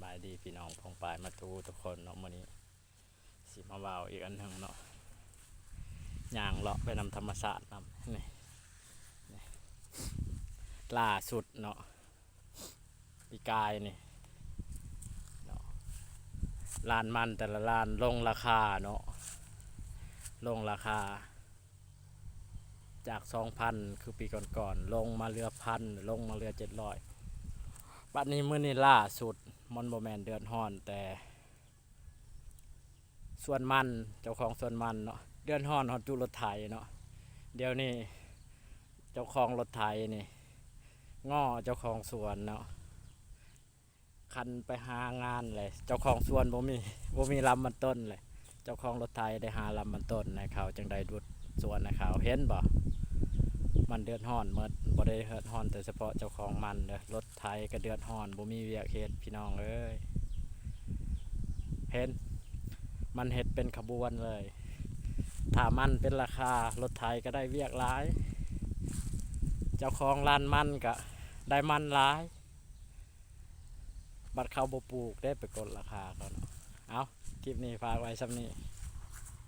ບາຍດີພີ່ນ້ອງປ້ອງປາຍມາທຸກຄົນເນາະ ມື້ນີ້ຊິມາເວົ້າອີກອັນໜຶ່ງເນາະ ຍ່າງເລາະໄປນຳທຳມະຊາດນຳ ນີ້ ນີ້ ລ່າສຸດເນາະ ປີກາຍນີ້ເນາະ ລານມັນແຕ່ລະລານລົງລາຄາເນາະ ລົງລາຄາ ຈາກສອງພັນ ຄືປີກ່ອນໆ ລົງມາເຫຼືອພັນ ລົງມາເຫຼືອເຈັດຮ້ອຍ ບັດນີ້ມື້ນີ້ລ່າສຸດ ມັນບໍ່ແມ່ນເດືອດຮ້ອນແຕ່ສວນມັນ ເຈົ້າຂອງສວນມັນເນາະ ເດືອດຮ້ອນຮອດຈຸລົດໄຖເນາະ ດຽວນີ້ເຈົ້າຂອງລົດໄຖນີ້ງໍ້ເຈົ້າຂອງສວນເນາະ. ຄັນໄປຫາງານແຫຼະ ເຈົ້າຂອງສວນບໍ່ມີ ບໍ່ມີລຳມັນຕົ້ນແຫຼະ ເຈົ້າຂອງລົດໄຖໄດ້ຫາລຳມັນຕົ້ນໃຫ້ເຂົາ ຈັ່ງໄດ້ດຸດສວນໃຫ້ເຂົາ ເຫັນບໍ່? ມັນເດືອດຮ້ອນໝົດ ບໍ່ໄດ້ເດືອດຮ້ອນແຕ່ສະເພາະເຈົ້າຂອງມັນເດີ ລົດໄຖກໍເດືອດຮ້ອນ ບໍ່ມີວຽກເຮັດ ພີ່ນ້ອງເອີຍ ເຫັນ ມັນເຮັດເປັນຂະບວນເລີຍ ຖ້າມັນເປັນລາຄາ ລົດໄຖກໍໄດ້ວຽກຫຼາຍ ເຈົ້າຂອງລານມັນກໍໄດ້ມັນຫຼາຍ ບັດເຂົາບໍ່ປູກເດ້ ໄປກົດລາຄາເຂົາເນາະ ເອົາ ຄລິບນີ້ຝາກໄວ້ສ່ຳນີ້